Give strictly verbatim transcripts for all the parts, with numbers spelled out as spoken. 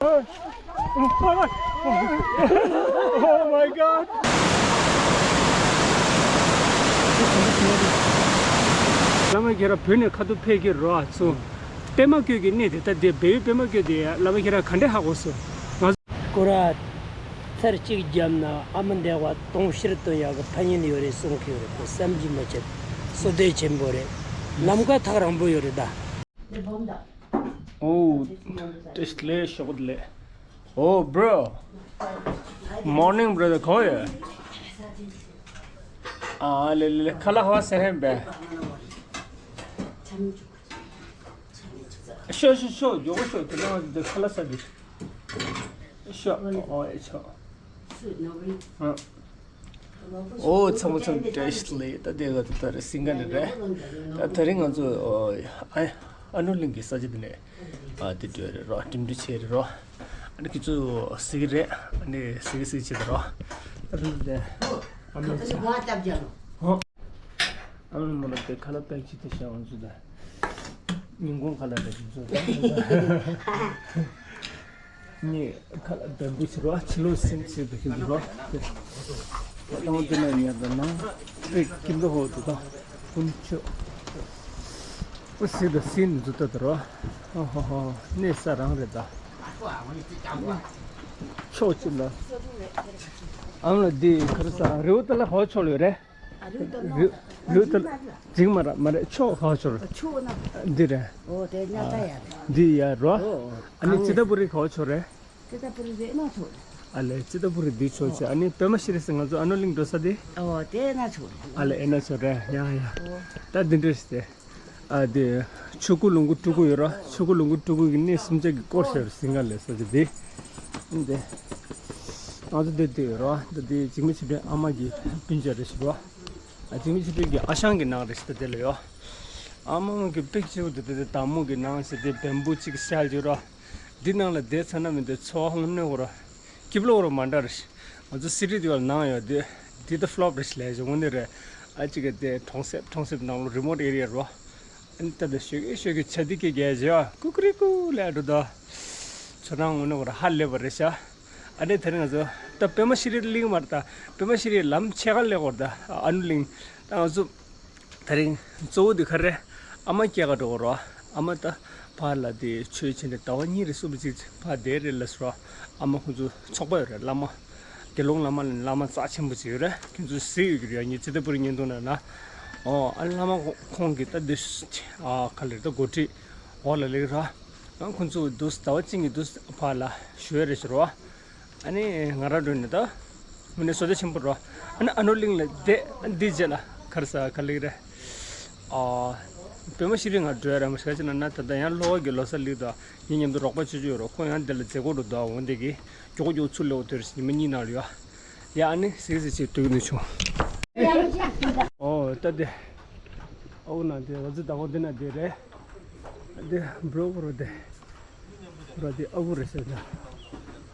Oh my god. བླ་མ་ཁྱེད་རང་བོད་ནས་ཁ་ཐུག་ཕེབས་ཀྱི་རོགས་ཚོ། པད་མ་བཀོད་ཀྱི་གནས་དེ་ལྟ་དེ་བལ་ཡུལ་པད་མ་བཀོད་དེ་བླ་མ་ཁྱེད་རང་ག་འདྲས་ཧ་གོ་སོང་། ང་སྐོར་ར་ཚར་གཅིག་བརྒྱབ་ན་ཨ་མ་འདས་པ་དུང་ཕྱུར་བཏོན་ཡག་གི་ཕན་ཡོན་ཡོད་རེད་གསུང་གི་ཡོད་རེད། ཁོ་བསམ་གྱིས་མི་ཁྱབ། བསོད་བདེ་ཆེན་པོ་རེད། ལམ་ཀ་ཐག་རིང་པོ་ཡོད་རེད་ད། Oh, ཏེས་ལེ་ཤོག་ལེ། Oh, bro. Morning, brother. གང་ཡོད། ཨ་ལེ་ལེ་ལེ། ཁ་ལག་ཧ་སེ་ཧེན་བེ། ཤོ་ཤོ་ཤོ། མགྱོགས་པོ་ཤོ། དེ་ནང་དེ་ཁ་ལག་ཟ་དུས་ཤོ། ཨོ་ཨེ་ཆོ། ཨ། ཨོ་ཚང་མ་ཚང་མ་བཀྲ་ཤིས་བདེ་ལེགས། ད་དེ་ག་ད་ད་རེས་སིང་ག་ནས་རེད། ད་དེ་རིང་ང་ཚོ་ཨ་ཨ་ནུ་གླིང་གི་ས་ཆ་འདི་ནས་ཨ་དེ་འགྲོ་རེད་རོ། འགྲིམ་འགྲུལ་བྱས་རེད་རོ། ཨ་ནི་ཁྱེད་ཚོ་གཟིགས་ཀྱི་རེད། ཨ་ནི་གཟིགས་གཟིགས་བྱེད་དེ་རོ། ད་རེས་དེ་ཨ་ནུ་ཚ་ཨ་ཨ་ནུ་མོ་ལ་དེ་ཁ་ལག་པེག་ཅིག་དེ་བཞག་ང་ཚོ་ད་ཉིན་གུང་ཁ་ལག་དེ་ཁྱེད་ཚོ་ད། ངས་ཁ་ལག་འདམ་བུ་ཕྱི་རོ། ཕྱི་ལོགས་སེམས་ཚེ་བདག་གི་འདུག་རོ། ཏང་དེ་ན་ཉར་དང་ན་པེ་ཀིམ་རོ་ཧོ་འདུག་ད། ཀུན་ཆོ། ཨོ་སི་ད་སི་ནི་འཛུ་ད་ད་རོ། ཧོ་ཧོ་ཧོ། གནས་ས་རང་རེད་ད། ཕྱོགས་གཅིག་ལ། ཨང་ལ་འདི་ག་རེ་ཟ། རེའུ་ཏ་ལ་ཧོ་ཕྱོགས་ལ་ཡོད་རེད། རེའུ་ཏ་ལ་འཇིག་མ་ར་མ་རེད། ཕྱོགས་ཧོ་ཕྱོགས་རེད། འདི་རེད། འདི་ཡ་རོ། ཨ་ནི་ཙི་ཏ་པུ་རི་ཧོ་ཕྱོགས་རེད། ཙི་ཏ་པུ་རི་རེད་ན་ཚོ། ཨ་ལེ་ཙི་ཏ་པུ་རི་འདི་ཕྱོགས་ཆེ། ཨ་ནི་པད་མ་ཤི་རི་སི་ང་ཚོ་ཨ་ནུ་གླིང་འགྲོ་ས་དེ། ཨོ་དེ་ན་ཚོ། ཨ་ལེ་ཨེ་ན་ཚོ་རེད། ཡ་ཡ། ད་འདི་འདྲ་ཞིག་དེ། ཨ་དེ་ཆུ་ཁུ་ལུང་ཁུ་ཀྲུ་ཀུ་ཡོད་ར། ཆུ་ཁུ་ལུང་ཁུ་ཀྲུ་ཀུ་གི་གནས་སུམ་ཆ་གི་སྐོར་ཞེས་སིང་ག་ལས་ས་ཆ་དེ། འདི། ང་ཚོ་འདི་འདི་ཡོད་ར། འདི་འདི་འཇིགས་མེད་ཆོས་སྒྲོན་ཨ་མ་གི་སྤུན་མཆེད་རེད་ཞུ་ར། ཨ་འཇིགས་མེད་ཆོས་སྒྲོན་གི་ཨ་ཞང་གི་ནང་རེད་ཞུ་ད་དེ་ལ་ཡོད། ཨ་མ་གི་པེག་ཆེ་བོ་དེ་དེ་དེ་དང་མོ་གི་ནང་ཞེས་དེ་བེམ་པུ་གཅིག་སལ་ཡོད་ར། འདི་ནང་ལ་བསྡད་ཚར་ན་མི་འདོད་ཚོར་བ་ལམ་ནས་འོར། སྐྱིབས་ལོག་རོ་མ་འདྲ་རེད། ང་ཚོ་སི་རི་དེ་བར་ནང་ཡོད་དེ། འདི་ད་ཕློབ་རེད་ལས་བྱུང་ནི་རེད། ཨ་ཅིག་ག་དེ་གྲོང་གསེབ་གྲོང་གསེབ་ནང་ལོ་རི་མོ་ཊི་ཨེ་རི་ཡ་རོ། ཨ་ནི་ད་དེ་ཤོད་ཀི་ཤོད་ཀི་ཆ་དི་ཀི་གས་བྱེད་ཨ་ཀུ་ཀུ་རི་ཀུ་ལས་འགྲོ་ད། ཚོ་ནང་ངོ་ནས་འོར་ཧ་ལས་པ་རེད་ཤག་ཨ་ནི་དེ་རིང་ང་ཚོ་ད་པད་མ་ཤི་རི་གླིང་མར་ད་པད་མ་ཤི་རི་ལམ་ཕྱེད་ཀ་སླེབས་འོར་ད་ཨ་ནུ་གླིང་ད་ང་ཚོ། དེ་རིང་གཙོ་བོ་འདི་ག་རེ། ཨ་མ་སྐྱེས་ཀ་འགྲོ་གི་རོ། ཨ་མ་ད་ཕར་ལ་དེ་ཆོས་བྱེད་ནས་ཟླ་བ་གཉིས་རེ་གསུམ་རེ་ཅིག་ཕར་བསྡད་རེད་ལ་ཟེར་རོ། ཨ་མ་ཁོང་ཚོ་ཚོགས་པ་ཡོད་རེད་བླ་མ། དགེ་སློང་བླ་མ་ལ་བླ་མ་རྩ་ཆེན་པོ་ཅིག་ཡོད་རེད། ཁྱེད་ཚོ་གཟིགས་ཡོད་ཀྱི་རེད་ཡ། ངས་ཙི་ཏ་པུ་རི་བརྙན་ཐུང་ནང་ན། ཨོ་ཨ་བླ་མ་ཁོང་གིས་ད་འདི་ཨ་ག་ལེར་ད་འགོ་ཁྲིད་འོག་ལ་སླེབས་ར། ཨ་ཁོང་ཚོ་འདུག་ཟླ་བ་གཅིག་གཉིས་འདུག་ཕར་ལ་བཞུགས་ཡོད་རེད་ཟེར་རོ། ཨ་ནི་ང་རང་འགྲོ་ནས་ད། དངོས་གནས་བསོད་བདེ་ཆེན་པོ་རོ། ཨ་ནི་ཨ་ནུ་གླིང་ལ་བསྡད་འདི་རྗེས་ལ་ག་རེ་ཟ་ག་ལེགས་རེད། ཨ། པད་མ་ཤི་རི་ང་འགྲོ་ཡ་ར་མ་ཤ་ཅི་ན་ན་ད་ལྟ་ཡང་ལྷོ་བ་གི་ལོ་གསར་ལིག་དང་ངའི་མཉམ་དུ་རོགས་པ་ཅོ་ཅོ་ཡོད་རོ། ཁོ་ཡང་འདི་ལ་མཛད་སྒོ་འགྲོ་འདུག་འོང་འདི་གི་མགྱོགས་མགྱོགས་ཚུར་ལེའོ་དེར་ཉི་མ་གཉིས་ནང་ལ་ཡོད། ཡ་ཨ་ནི་ཟིག་ཟིག་ཅིག་འདུག་ནི་བྱུང་། ཨོ་ད་དེ། ཨོ་ན་དེ་ང་ཚོ་ད་གོ་འདི་ན་དེ་རེད། དེ་འབྲོག་རོ་དེ། ར་དེ་ཨ་ཁུ་རེད་ཟེར་ད།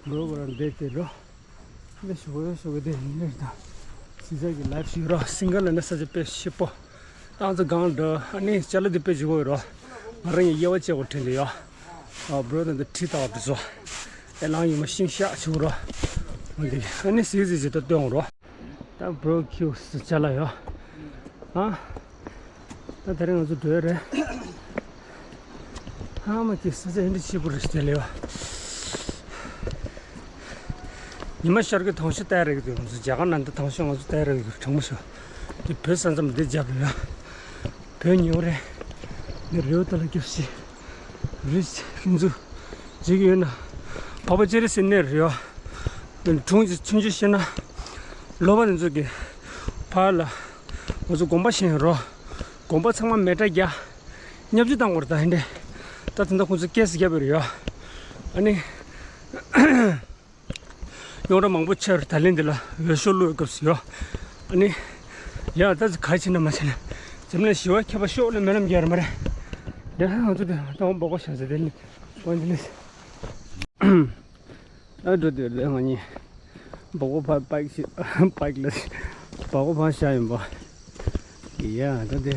འབྲོག་ར་འདས་དེ་རོ། འདི་ཞུ་གི་ཞུ་གི་དེ་ཡིན་རེད་ད། སི་ཟ་གི་ལའིབ་ཞུ་རོ། སིང་ག་ལ་ནི་ས་ཆ་དཔེ་ཞིབ་པོ། ཏང་ཙི་གང་འདྲ་ཨ་ནི་ཅ་ལ་དེ་དཔེ་ཞིབ་པོ་ཡོད་རོ། ང་རང་ཡི་དབྱེ་བ་ཕྱེ་གོ་དྲན་དེ་ཡོ། ཨ་འབྲོག་དང་དེ་ཁྲིད་ད་བ་དེ་ཚོ། ཨེ་ལང་ཡིན་མ་ཤིང་ཤག་ཞུ་རོ། འོ་དེ་ཨ་ནི་སི་ཟི་ཟི་ད་སྟོན་རོ། ད་བྲོ་ཁྱིའུ་སི་ཅ་ལག་ཡོད། ཨ། ད་དེ་རིང་ང་ཚོ་འགྲོ་ཡ་རེད། ཨ་མ་ཁྱི་ས་ཆ་ཨེ་འདྲ་ཆེ་པོ་རེད་དེ་ལས་ཡོད། ཉི་མ་ཤར་གི་དང་ཤོ་ལྟ་ཡ་རེད་གི་འདུག་ང་ཚོ་རྒྱ་གར་ནང་འདི་དང་ཤོ་ང་ཚོ་ལྟ་ཡ་རེད་གི་འདུག་གྲང་མོ་ཤོ། དེ་བོད་ས་མཚམས་འདི་རྒྱབ་རེད་ཡ། བོད་ཉེ་བོ་རེད། འདི་རེའུ་ཏ་ལ་སྐྱབས་སི། རི་རི་འཛུགས་བྱེད་ཀྱི་ཡོད་ན། འཕགས་པ་སྤྱན་རས་གཟིགས་གནས་རེད་ཡ། སྒྲུང་གི་ཆུང་ཆུང་བཤད་ན། ལོ་པ་དེ་ཚོ་གི་ཕར་ལ་ང་ཚོ་དགོན་པ་བཞེངས་རོགས། དགོན་པ་ཚང་མ་མེ་སྲེག་རྒྱག་བརྙས་བཅོས་བཏང་བར་ད་ཧིན་དེ། ད་དེ་འདྲ་ཁོང་ཚོ་སྐད་ཟིག་བརྒྱབ་པ་རེད་ཡ། ཨ་ནི། རྙོག་དྲ་མང་པོ་ཆེ་བར་ད་ལན་འདི་ལ་འོས་ཤོག་བླུགས་སྐབས་སུ་ཡོད། ཨ་ནི། ཡ་ད་ཚོ་ག་ཕྱིན་ན་མ་ཕྱིན་ན། འཛམ་གླིང་ཞི་བ་ཁྱབ་པ་ཤོག་ལ་སྨོན་ལམ་རྒྱག་ར་མ་རེད། དེ་ཧ་ང་ཚོ་དེ་ད་འོང་འབོག་པ་བཞག་ཟེར་དེ་ནི། འོན་ཏེ་ནི། ཨ་འགྲོ་དུས་རེད་ང་གཉིས། འབོག་པ་ཕར་པའིག་ཞིག་པའིག་ལ། འབོག་པ་ཕར་བཞག་ཡིན་པ། ཡ་ད་དེ།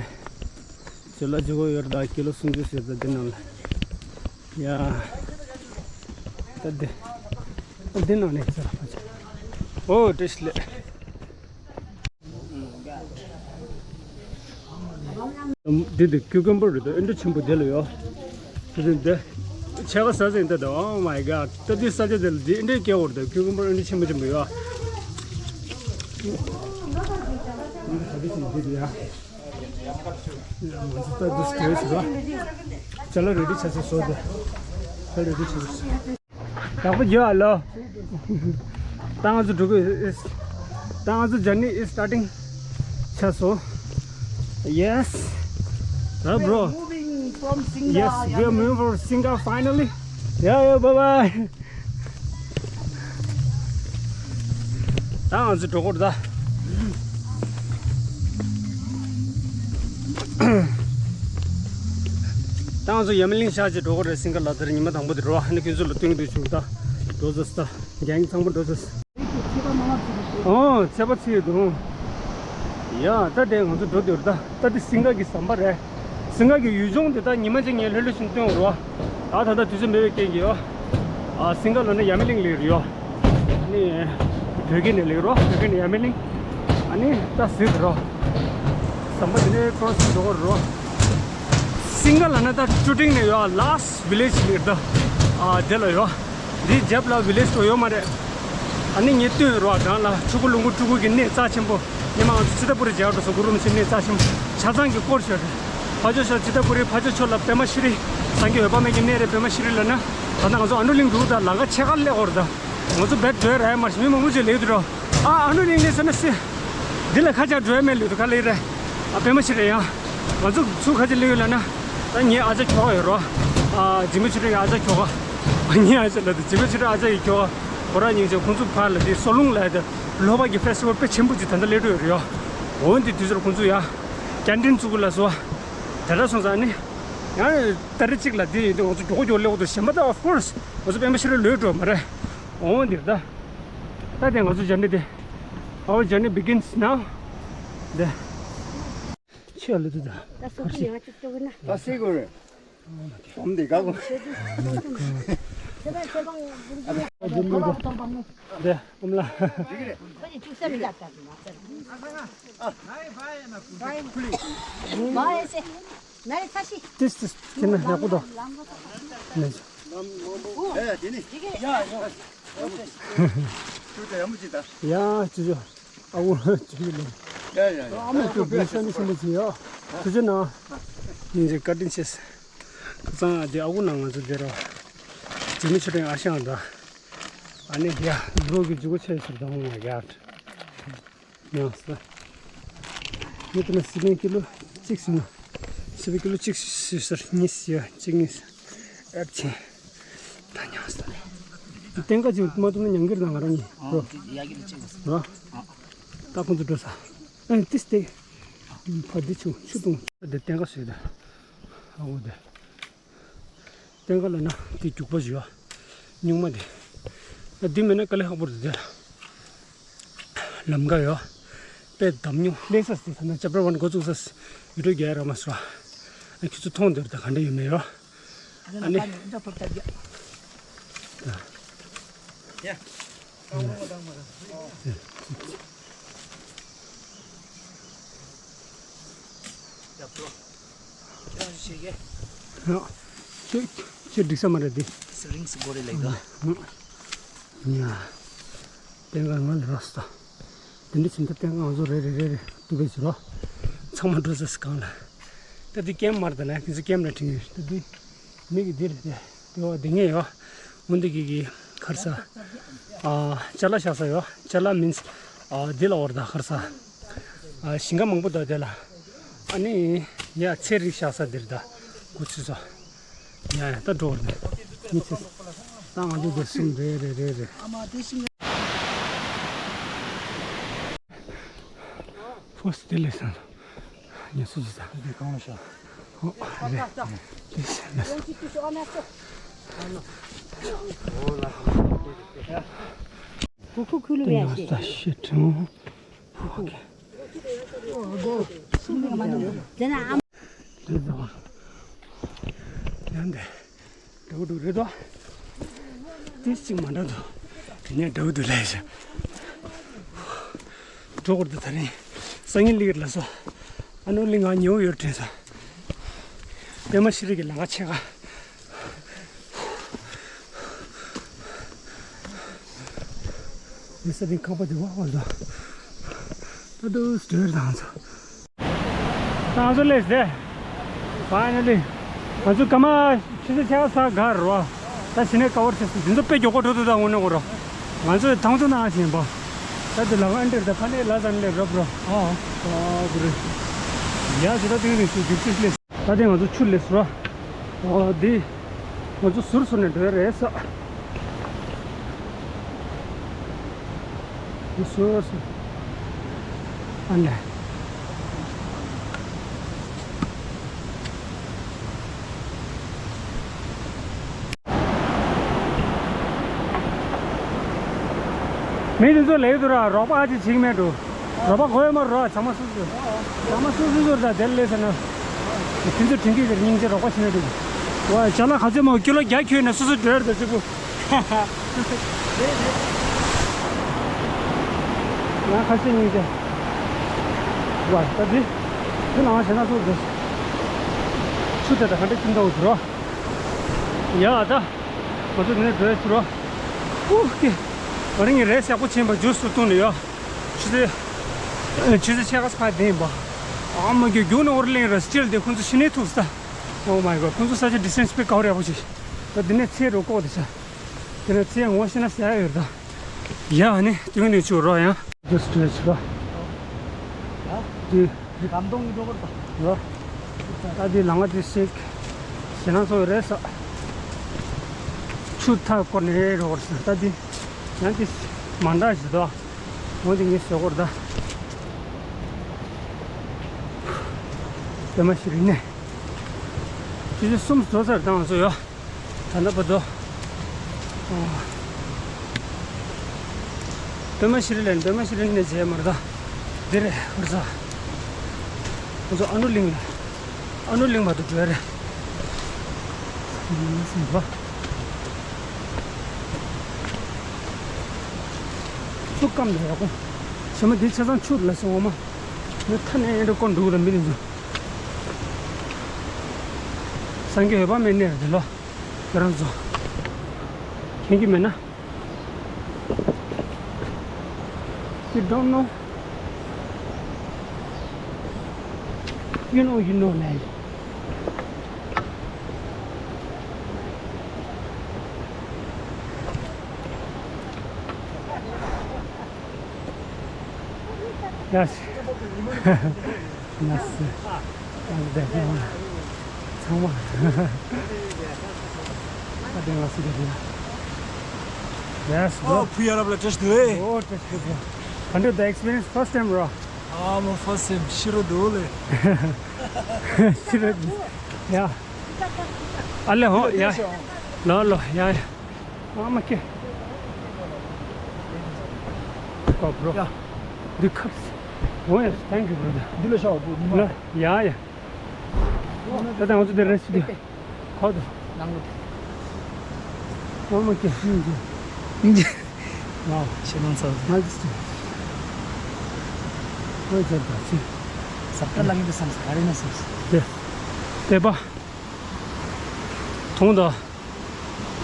ཇོ་ལ་ཇོ་གོ་ཡོར་ད་ཀི་ལོ་སུམ་ཅུ་ཟེར་ད་དེ་ནང་ལ། ཡ། ད་འདི། འདི་ནང་ནས་ཟེར་བ། ཨོ་བཀྲ་ཤིས་བདེ་ལེགས། འདི་འདི་ཀིའུ་ཀམ་བར་རེད། ད་ཨེ་འདྲ་ཆེན་པོ་དེ་ལ་ཡོད། དེ་འདི་འདི་ཕྱེད་ཀ་ཟ་ཟིན་ད། ད། Oh my God. ད་འདི་ས་ཆ་དེ་ལ་འདི་ཨེ་འདྲའི་སྐྱེ་བར་ད། ཀིའུ་ཀམ་བར་ཨེ་འདྲ་ཆེན་པོ་ཆེན་པོ་ཡོད། ད་འདི་ཅི་འདི་འདི་ཡ། ད་འདི་སྟོད་ཟེར་བ། ཅ་ལག་རེ་ཌི་ཆགས་ཚར་སོང་། ད་ཅ་ལག་རེ་ཌི་ཆགས་སོང་། ཡག་པོ་བྱོས་ཨ་ལོ། ད་ང་ཚོ་འགྲོ་གི་ཨིན། ད་ང་ཚོ་journey is starting ཆགས་སོང་། Yes. Huh, bro? Moving from Singa. Yes, we are moving from Singa finally. Yeah, yeah, bye bye. ད་ང་ཚོ་འགྲོ་གི་རེད་ད། ད་ང་ཚོ་ཡ་མ་གླིང་ཤར་བྱས་འགྲོ་གི་རེད། སིང་ག་ལ་དེར་ཉི་མ་དང་པོ་དེ་རེད་བ། ཨ་ནི་ཁྱོད་ཚོ་ལ་སྟོན་གྱི་འདུག་བྱུང་ད། འགྲོ་ཟེར་ད། རྒྱ་ཡིག་ཚང་མ་འགྲོ་ཟེར། ཨོ་ཚད་པ་ཚིག་འདུག་ཡ་ད་དེ་ང་ཚོ་འགྲོ་འདོད་རེད་ད། ད་དེ་སིང་ག་གི་ཟམ་པ་རེད། སིང་ག་གི་ཡུལ་ལྗོངས་དེ་ད་ཉི་མ་གཅིག་ངས་ལྷོད་ལྷོད་བཞིན་སྟོན་རོགས། ད་ད་ལྟ་དུས་ཚོད་མེད་པའི་རྐྱེན་གྱིས་ཡོ། ཨ་སིང་ག་ལ་ནི་ཡ་མི་གླིང་ལ་ཡོད་རེད་ཡོ། ནི་བོད་སྐད་ནས་ལེགས་རོགས། བོད་སྐད་ནས་ཡ་མི་གླིང་། ཨ་ནི་ད་ཟིག་རོགས། ཟམ་པ་དེ་ནས་ཁྲོ་སི་འགྲོ་གི་རོགས། སིང་ག་ལ་ན་ད་ཅུ་ཀྲིང་ནས་ཡོད། ལཱ་སི་ཝི་ལེ་ཇི་ལེགས་ད། ཨ་དེ་ལ་ཡོད། འདིའི་རྒྱབ་ལ་ཝི་ལེ་ཇི་འགྲོ་ཡོད་མ་རེད། ཨ་ནི་ངས་སྟོན་རོགས་གང་ལ་ཕྲུ་གུ་ལུང་གུ་ཕྲུ་གུ་གི་གནས་རྩ་ཆེན་པོ། ཉི་མ་ང་ཚོ་ཙི་ཏ་པུ་རི་མཇལ་འགྲོ་སོང་། གུ་རུ་རིན་པོ་ཆེ་གནས་རྩ་ཆེན་པོ། ཆ་ཚང་གི་སྐོར་ཞོར་རེད། ཕར་ཕྱོགས་ཤར་ཙི་ཏ་པུ་རི། ཕར་ཕྱོགས་ཕྱོགས་ལ་པདྨ་ཤྲི་རི། སངས་རྒྱས་འོད་དཔག་མེད་ཀྱི་གནས་རེད། པདྨ་ཤྲི་རི་ལ་ན། ད་ལྟ་ང་ཚོ་ཨ་ནུ་གླིང་འགྲོ་ད། ལམ་ཁ་ཕྱེད་ཀ་སླེབས་ཡོད་རེད་ད། ང་ཚོ་བེད་འགྲོ་ར་ཡ་མ་རེད། མི་མང་པོ་ཅིག་ལེགས་འདུག་རོ། ཨ་ཨ་ནུ་གླིང་སླེབས་ཟེར་ན་སི། འདི་ལ་ཁ་ཆག་འགྲོ་ཡ་མེད་ལོས་དུ་ག་ལེ་རེད། ཨ་པདྨ་ཤྲི་རི་ཡ། ང་ཚོ་ཚུར་ཁ་ཆག་སླེབས་ཡོད་ལ་ན། ད་ངའི་ཨ་ཅག་ཁྱོ་ག་ཡོད་རོ། ཨ་འཇིགས་མེད་ཆོས་སྒྲོན་གྱི་ཨ་ཅག་ཁྱོ་ག་ངའི་ཨ་ཅག་ལ་དུ་འཇིགས་མེད་ཆོས་སྒྲོན་ཨ་ཅག་གི་ཁྱོ་ག་ཁོ་རང་གཉིས་ཆ་ཁོང་ཚོ་ཕར་ལ་དེ་སོ་ལུང་ལ་ཡ་དེ། ལྷོ་པ་གི་ཕེ་སི་ཊི་ཝལ་དཔེ་ཆེན་པོ་ཅིག་ད་ལྟ་སླེབས་འགྲོ་ཡོད་རེད་ཡ། འོན་ཏེ་དུས་ཚོད་ཁོང་ཚོ་ཡ། ཀན་ཊིན་བཙུགས་གི་ལ་སོ། དེ་འདྲ་སོང་ཙང་ནི། ཡང་ཏ་རིག་གཅིག་ལ་དེ་ཡིན་དུས་ང་ཚོ་མགྱོགས་མགྱོགས་སླེབས་འོང་དུས་གཞན་པ་ད་of course ང་ཚོ་པད་མ་ཤེས་རབ་ལོས་འགྲོ་མ་རེད། འོང་འདིར་ད། ད་དེ་ང་ཚོ་ཇར་ནི་དེ། Our journey begins now. དེ། ཆེ་ལ་དུ་ད། ད་སོ་ཁ་ཡང་ཅིག་ཏུ་གི་ན། ད་སེ་གོ་རེད། ཁྱོམ་དེ་ག་གོ། དེ་ཨམ་ལ། ཏིས་ཏིས་ཁྱེད་ན་ཡག་པོ་འདུག་ནས། ཡ་ཅུ་ཅུ། ཨ་ཁུ་ཅུ་ཅུ་ལ། ཡ་ཡ་ཡ། ཨ་མ་ཅུ་བུ་ཤ་ནི་ཤ་ནི་ཅི་ཡ། ཅུ་ཅུ་ན། ཉིན་ཅིག་བཀའ་དྲིན་ཆེ། ཁ་སང་ཨ་ཅེ་ཨ་ཁུ་ན་ང་ཚོ་དེ་ར། ཇི་མི་ཆུ་ཕྲན་ཨ་ཤང་ད། ཨ་ནི་ཡ་འགྲོ་གི་འཇུག་ཆེ་ཟེར་དང་ང་ཡ། ཡང་ས། མི་དེ་ན་སི་པན་ཀི་ལོ་གཅིག་སུ་ན། སི་པན་ཀི་ལོ་གཅིག་སུ་ཟེར་གཉིས་སུ་ཡ་གཅིག་གཉིས་སུ། ཨེབ་ཆེ། ད་ཉང་ས། དེ་ཏེང་ཀ་ཅིག་མ་ཐུབ་ན་ཉང་གིར་ན་ང་རང་ཉིད་རོ། ཡ་གི་ལ་གཅིག་སུ། རོ། ད་ཁོང་ཚོ་འགྲོ་ས། ཨེ་ཏིས་ཏེ། ཕ་དེ་ཆུ་ཆུ་དུང་། དེ་ཏེང་ཀ་སུ་ཡོད་ད། ཨ་འོ་དེ། ཏེང་ཀ་ལ་ན་དེ་རྒྱུག་པ་ཞུ་བ། སྨྱུག་མ་དེ། ཨ་དེ་མེད་ན་དཀའ་ལས་ཁག་པོ་རེད་དེ། ལམ་ཁ་ཡོད། དཔེ་འདམ་མྱོང་ལེགས་སེ་ས་ན་ཅབ་ཊར་ཝན་འགོ་བཙུགས་ས་ཡུ་ཊུབ་རྒྱ་ར་མ་སོ། ཨ་ཁྱོད་ཚོ་མཐོང་འདིར་ད་ག་འདྲ་ཡོད་མེད་ཡོད། ཨ་ནི། ཁྱེད་ཁྱེད་འགྲིག་ས་མ་རེད་དེ། ས་རིང་སི་གོ་རེ་ལེགས་དོ། ཡ། ཏེང་ཀ་ང་ལ་རོ་སྟ། དེ་འདྲ་ཕྱིན་ད་ཏེང་ཀ་ང་ཚོ་རེ་རེ་རེ་རེ་ཏུ་བེ་ཅི་རོ། ཚང་མ་འགྲོ་ས་སི་གང་ལ། ད་དེ་ཀེམ་མར་ད་ན་ཁྱེད་ཚོ་ཀེམ་ར་ཁྲིང་ད་དེ། མི་གི་འདིར་དེ། དེ་བ་དེ་ངས་ཡོ། འོན་ཏེ་གི་གི་ཁར་ས། ཨ་ཅ་ལག་བཞག་ས་ཡོ། ཅ་ལག་མིན་སི། ཨ་དེ་ལ་འོར་ད་ཁར་ས། ཨ་ཞིང་ཁ་མང་པོ་ད་དེ་ལ། ཨ་ནི། ཡ་ཚེ་རིག་བཞག་ས་འདིར་ད། གུ་ཚུ་ས། ཡ་ཡ་ད་འགྲོ་འོར་ད། མི་ཚེ། ད་ང་ཚོ་འདིར་གསུམ་རེ་རེ་རེ་རེ། ཕོ་སི་དེ་ལས་སང་། ཉེ་སུ་ཅི་ས། དེ་གང་ལ་ཤ། ཨོ་རེད། དེ་ས་ལ་ས། ཁུ་ཁུ་ཁུ་ལུ་ཡ་ཤེ། ད་ཤེ་ཁྲིང་། ཁུ་ཁུ། དེ་ན་ཨམ། དེ་ད་བ། ཡང་དེ། འགྲོ་འགྲོ་རེད་དོ། གཅིག་མ་འདྲ་འདུག་དེ་ནས་འདྲ་བོ་འདུག་ལབ་ཡ་ཤག་འགྲོ་དགོས་འདུག་ད་རིང་སང་ཉིན་གླིང་ལ་སོ། ཨ་ནུ་གླིང་ང་ཉེ་བོ་ཡོད་དྲན་སོང་། པད་མ་ཤེས་རིག་གི་ལམ་ཁ་ཕྱེད་ཀ། མི་ས་དེ་ཁང་པ་དེ་བ་བར་དུ། ད་དུ་སྟོད་དང་ཚོ། ད་ང་ཚོ་སླེབས་ཟེ། Finally། ང་ཚོ་སྐར་མ་ཆུ་ཚོད་ཕྱེད་ཀ་ས་གར་རོ། ད་ཕྱི་ནས་ཀ་བར་ཆེ་སོང་། དེ་ཚོ་དཔེ་མགྱོགས་པོ་འགྲོ་འདུག་ད་དངོས་གནས་གོ་རོ། ང་ཚོས་ཐང་ཚོ་ནང་བཞིན་པ། ད་དེ་ལ་ང་འདིར་ད་ཕ་ནས་ལ་ཟ་ནས་རབ་རོ། ཨ་ཨ་གུ་རེ། ཡ་ཟེ་ད་དེ་རིང་སུ་རྒྱུག་ཆུ་སླེབས། ད་དེ་ང་ཚོ་ཆུ་སླེབས་སོང་ར། ཨོ་དེ། ང་ཚོ་ཟུར་ཟུར་ནས་འགྲོ་ཡ་རེད་ས། ཟུར་ཟུར། ཨ་ནེ། མི་དེ་ཚོ་ལས་འདུག་ར། རོགས་པ་ཨ་ཅེ་བྱེད་ཀྱི་མེད་འགྲོ། རོགས་པ་གོ་ཡ་མ་རོ། ཚང་མ་སོ་སོ། ཚང་མ་སོ་སོ་སོ་ར། དེར་ལས་ཟེར་ན། ཁྱེད་ཚོ་དྲིན་གྱིས་ཟེར་སྙིང་རྗེ། རོགས་པ་བྱེད་ན་འགྲོ། ཝ་ཅ་ལག་ག་ཚོད་མང་ཀི་ལོ་བརྒྱ་ཁྱོན་ནས་སོ་སོ་འགྲོ་ཡ་རེད་ད་གཅིག་པུ། ང་ཁ་ཤས་སྙིང་རྗེ། ཝ་ད་འདི། འདི་ནང་བཞིན་ན་ཚོ་འདི། ཆུ་དེ་ད་ག་འདྲ་ཁྱིམ་ཐོག་འགྲོ། ཡ་ད། ང་ཚོ་འདི་ནས་འགྲོ་ཡ་ཚུར་རོ། ཨུ་ཀེ། ང་རང་གི་རས་ཡག་པོ་ཆེན་པ་ཇུས་སུ་བཏུང་ནས་ཡོད། ཆུ་ཚོད། ཆུ་ཚོད་ཕྱེད་ཀ་ཕར་བསྡད་ཡིན་པ། ཨ་མ་རྒྱུག་རྒྱུག་ནས་འོར་གླིང་ར་སྤྱིར་དེ་ཁོང་ཚོ་ཤི་ནས་ཐུག་ས། Oh my god། ཁོང་ཚོ་ས་ཆ་distance་དཔེ་ག་བར་ཡག་པོ་ཞིག་ད་འདི་ནས་ཚེ་རུ་ལྐོག་དེ་ཆ། དེ་ནས་ཚེ་ངོ་ཤེས་ན་ཟ་ཡ་ཡོད་ད། ཡ་ཨ་ནི་དུས་ནས་ཆུ་རོ་ཡང་། Just stretch་རོ། དུས། ལམ་སྟོང་གི་འགྲོ་གི་རེད་ད། ཡོ། ད་འདི་ལམ་ཁ་འདི་ཞིག་ཞེད་སྣང་ཚོར་རེད་ས། ཆུ་མཐའ་བསྐོར་ནས་འགྲོ་གི་རེད་ས། ད་འདི་ཡང་འདི་མ་འདྲ་ཞིག་འདུག་འོ་འདི་ངས་བཟོ་གི་རེད་ད། པད་མ་ཤེས་རིག་ནས། ཆུ་ཚོད་གསུམ་འགྲོ་ཚར་དང་ཚོ་ཡོ། ད་ལྟ་བར་དུ། ཨོ། པད་མ་ཤེས་རིག་ལ་ནི་པད་མ་ཤེས་རིག་ནས་བྱས་མ་རེད་ད། འདི་རེད་ཧུར་ས། ང་ཚོ་ཨ་ནུ་གླིང་ལ། ཨ་ནུ་གླིང་བར་དུ་འགྲོ་ཡ་རེད། ཨ་ནུ་གླིང་ཟིན་པ། ཚུགས་སྐམ་དུ་ཡག་པོ། ཞྭ་མོ་འདི་ཆ་ཚང་ཆུ་ལ་སོང་འོ་མ། ནི་ཐ་ནས་འགྲོ་ཀོ་འདུག་ལ་མི་རིང་ཚོ། སངས་རྒྱས་འོད་དཔག་མེད་གནས་རེད་ལོ། ཁྱོད་རང་ཚོ། མཁྱེན་གྱི་མེད་ན། You don't know. You know, you know, man. Yes. Yes. ཚང་མ། ཨ་དེ་ང་སུ་དེ་དེ། Yes, bro. ཨོ་ཕུ་ཡ་རབ་ལ་བཀྲ་ཤིས་བདེ་ལེགས། ཨོ་བཀྲ་ཤིས་བདེ་ལེགས། ག་འདྲ་འདུག་experience first time ར། ཨ་མོ་first time ཤི་རོ་འདུག་ལེ། ཤི་རོ་འདུག་ཡ། ཨ་ལེ་ཧོ་ཡ། ལོ་ལོ་ཡ་ཡ། ཨ་མ་ཀེ། ཀོ་བྲོ། ཡ། འདི་ཁབ། ཨོ་ཡ་thank you brother། འདི་ལ་ཤོག་བུ་ཉི་མ། ལ་ཡ་ཡ། ད་ལྟ་ང་ཚོ་འདི་རེ་སི་ཏུ། ཁོ་ཐུ། ནང་ལོགས། ཨ་མ་ཀེ་སྙིང་རྗེ། སྙིང་རྗེ། ཝའོ། ཞེད་སྣང་ཚ། ང་ཚོ། ཨོ་ཡ་ད་ཅི། ཟབ་ཏྲ་ལ་ངེས་དུ་བསམ་ས་ག་རེ་ན་བསམ་ས། དེ། དེ་པ། དུང་དང་།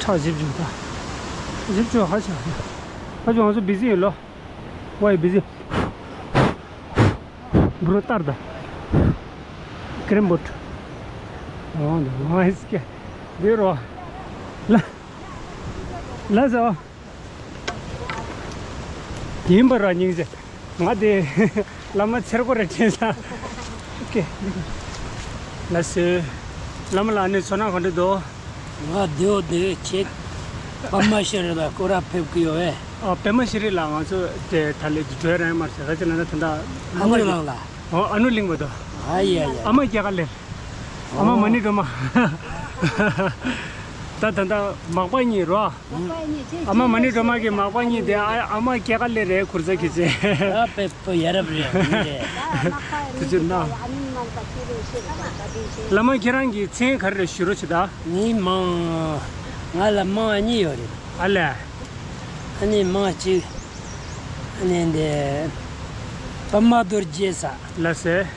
ཁྲག་བཞི་བཅུ་དང་། བཞི་བཅུ་ཧ་ཅང་། ཧ་ཅང་ང་ཚོ་བི་ཟི་ཡིན་ལོ། ཝའི་བི་ཟི། བུ་རོ་ལྟར་དང་། ཀྲིམ་བུ་ཊི། འོང་དང་འོང་ཨིས་ཀེ། འདི་རོ། ལ། ལ་ཟ། ཡིན་པ་ར་སྙིང་རྗེ། ང་དེ་བླ་མ་ཚེ་རྒོ་རེ་དྲན་ས། ཨོ་ཀེ། ལགས་སོ། བླ་མ་ལགས་ནི་ཚོར་སྣང་ག་འདྲ་འདུག་ང་བདེ་བོ་བདེ་བོ་བྱེད། པད་མ་ཤེས་རིག་ལ་སྐོར་ར་ཕེབས་ཀྱི་ཡོད་པས། ཨ་པད་མ་ཤེས་རིག་ལགས་ང་ཚོ་དེ་ད་ལས་ཀྱི་བྲོས་རན་མ་ཟེར་ད་ཅི་ན་ད་ད་ཨ་ནུ་ལགས་ལ། ཨོ་ཨ་ནུ་གླིང་བ་དོ། ཨ་ཡ་ཡ། ཨ་མ་རྒྱ་གར་ལས། ཨ་མ་མ་ཎི་སྒྲོལ་མ། ད་ད་ད་མག་པ་གཉིས་རོ། ཨ་མ་མ་ཎི་སྒྲོལ་མ་གི་མག་པ་གཉིས་དེ་ཨ་ཨ་མ་སྐྱེས་ཀ་ལེ་རེད་གུར་ས་གི་ཚེ། ཨ་པེ་པེ་ཡ་རབས་རེད་ངེས་རེད། དུ་ཅི་ན། བླ་མ་ཁྱེད་རང་གི་མཚན་ག་རེ་རེད་ཞུ་རོགས་བྱེད་ད། ངའི་མིང་། ང་ལ་མིང་གཉིས་ཡོད་རེད། ཨ་ལས། ཨ་ནི་མིང་གཅིག་ཨ་ནི་འདི་པདྨ་རྡོ་རྗེ་ཟེར། ལགས་སེ།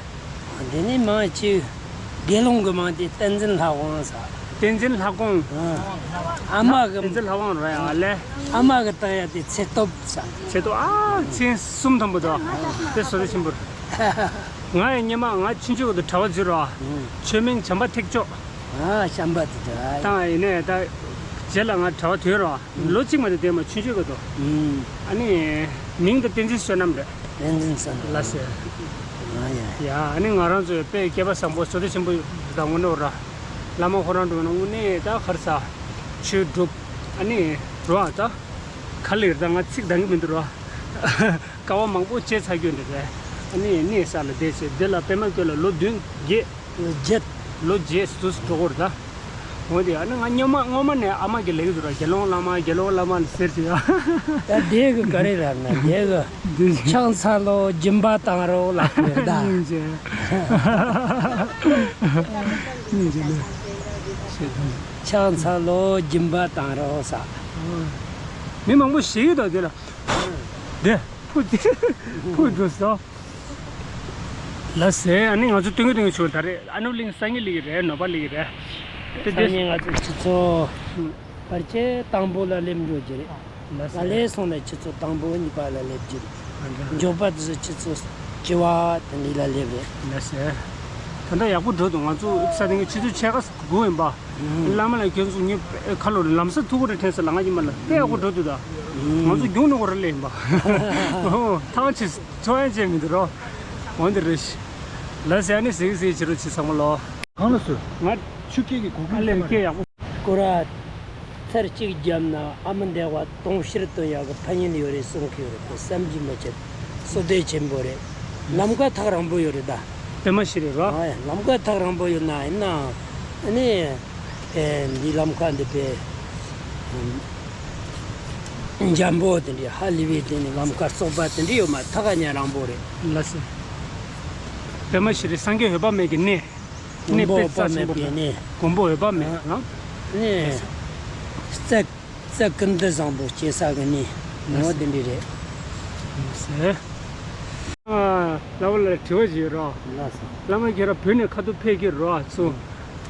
དེ་ནས་མིང་གཅིག་དགེ་སློང་གི་མིང་དེ་བསྟན་འཛིན་ལྷ་དབང་ཟེར། བསྟན་འཛིན་ལྷ་དབང་། ཨ་མ་གི། བསྟན་འཛིན་ལྷ་དབང་རེད། ཨ་ལས། ཨ་མ་གི་བཏགས་ཡ་དེ་ཚེ་སྟོབས་ཟེར། ཚེ་སྟོབས། ཨ་མཚན་གསུམ་མཐོན་པོ་འདུག་དེ་བསོད་བདེ་ཆེན་པོ་རེད། ང་ཡི་སྔོན་མ་ང་ཆུང་ཆུང་དུ་གྲྭ་པ་འཛུལ་རོགས། ཆོས་མིང་བྱམས་པ་ཐེག་མཆོག་ཨ་བྱམས་པ་ཐེག་མཆོག་ཨ། དང་ཡིན་ནས་ད་རྗེས་ལ་ང་གྲྭ་པ་ཐོན་རོགས། ལོ་གཅིག་མ་གཏོགས་དེ་མ་ཆུང་ཆུང་གི་འདུག་ཨ་ནི་མིང་དེ་བསྟན་འཛིན་བསོད་ནམས་རེད། བསྟན་འཛིན་བསོད་ནམས། ལགས་སེ། ཨ་ཡ། ཡ་ཨ་ནི་ང་རང་ཚོའི་དཔེ་སྐྱེས་པ་བཟང་པོ་བསོད་བདེ་ཆེན་པོ་དང་དངོས་གནས་ར། བླ་མ་ཁོ་རང་འགྲོ་ན་དངོས་གནས་ད་ཁར་ས་ཆོས་སྒྲུབ། ཨ་ནི་རོ་ཨ་ད་ག་ལེར་ད་ང་ཚིག་འདང་གི་མི་འདུག་རོ། དཀའ་བ་མང་པོ་སྤྱད་ཚར་རྒྱུ་འདི་རེད། ཨ་ནི་གནས་ས་ལ་བསྡད་བྱས་འདི་ལ་པད་མ་བཀོད་ལ་ལོ་བདུན་བརྒྱད། ལོ་བརྒྱད། ལོ་བརྒྱད་དུ་འགྲོ་གི་རེད་ད། འོ་དེ་ཨ་ནི་ང་སྔོན་མ་སྔོན་མ་ནས་ཨ་མ་གི་ལེགས་འདུག་ར། དགེ་སློང་བླ་མ་དགེ་སློང་བླ་མ་ཟེར་གྱི་ཡ། ད་དེ་གི་ག་རེ་ར་ན་དེ་གི་འདི་ཕྱག་འཚལ་ལོ་སྦྱིན་པ་བཏང་རོགས་ལབ་དགོས་རེད་ད། སྙིང་རྗེ། སྙིང་རྗེ་ལེ། ཕྱག་འཚལ་ལོ་སྦྱིན་པ་བཏང་རོགས་ཟེར། མི་མང་པོ་ཞིག་ད་དེ་ལ། དེ། ཕུ་དེ། ཕུ་འགྲོ་སོ། ལགས་སེ། ཨ་ནི་ང་ཚོ་སྟོན་གི་སྟོན་གི་བྱུང་། ད་རེས་ཨ་ནུ་གླིང་སང་ཉིན་སླེབས་ཀྱི་རེད། ནོར་པ་སླེབས་ཀྱི་རེད། དེ་སང་ཉིན་ང་ཚོ་ཆུ་ཚོད་ཕལ་ཆེར་དང་པོ་ལ་སླེབས་འགྲོ་གི་རེད། ལགས་སེ། ལ་ལས་སོང་ནས་ཆུ་ཚོད་དང་པོ་གཉིས་པ་ལ་སླེབས་ཀྱི་རེད། མགྱོགས་པ་དེ་ཚོ་ཆུ་ཚོད་བཅུ་པ་དེ་འདྲ་ལ་སླེབས་རེད། ལགས་སེ། ད་ལྟ་ཡག་པོ་འགྲོ་འདུག་ང་ཚོ་ས་སྟེང་གི་ཆུ་ཚོད་ཕྱེད་ཀ་སྒུག་ཡིན་པ། བླ་མ་ལ་ཁྱོད་ཚོ་ངའི་ཁ་ལོ་ལམ་སང་ཐུག་གི་རེད་དྲན་སོང་ལ། ང་ཡིན་པ་ལ་དཔེ་ཡག་པོ་འགྲོ་འདུག་ད། ང་ཚོ་རྒྱུགས་ནས་འོར་སླེབས་ཡིན་པ། ཨོ་ཐང་ཆད་ཚོ་ཡང་བྱས་མི་འདུག་རོ། འོན་ཏེ་རེད། ལ་ཟེར་ནི་ཟིག་ཟིག་བྱེད་རོགས་བྱེད་ཚང་མ་ལོ། གང་ལ་སོ། ང་ཆུ་སྐྱེས་ཀྱི་གོ་ཨ་ལེ་སྐད་ཡག་པོ། སྐོར་ར། ཚར་གཅིག་བརྒྱབ་ན་ཨ་མ་འདས་པ་དུང་ཕྱུར་བཏོན་ཡག་གི་ཕན་ཡོན་ཡོད་རེད་གསུང་གི་ཡོད་རེད་དེ་བསམ་གྱིས་མི་ཁྱབ། བསོད་བདེ་ཆེན་པོ་རེད། ལམ་ཁ་ཐག་རིང་པོ་ཡོད་རེད་ད། དེ་མ་ཤི་རེད་རོ། ཨ་ལམ་ཁ་ཐག་རིང་པོ་ཡོད་ན་ཡིན་ནའང་ཨ་ནི། ཨེ་འདི་ལམ་ཁ་འདི་པའི་འཇམ་པོ་དེ་འདྲའི་ཧ་ལས་པའི་དེ་ནི་ལམ་ཁ་བཙོག་པ་དེ་འདྲའི་ཡོད་མ་ཐག་ཉེ་རིང་པོ་རེད། ལགས་སེ། དེ་མ་ཤི་རེད། སངས་རྒྱས་འོད་དཔག་མེད་ཀྱི་གནས། མགོན་པོ་འོད་དཔག་མེད་པའི་གནས། མགོན་པོ་འོད་དཔག་མེད་ལ། ནས་རྩེ་རྩེ་ཀུན་ཏུ་བཟང་པོ་སྐྱེ་ས་གི་གནས་ངོ་བོ་དེ་འདྲ་རེད། ཟེར། ཨ་བླ་མ་ལ་དྲི་བ་ཞིག་ཡོད་རོགས། ལགས་སོ། བླ་མ་ཁྱེད་རང་བོད་ནས་ཁ་ཐུག་ཕེབས་ཀྱི་རོགས་ཚུ།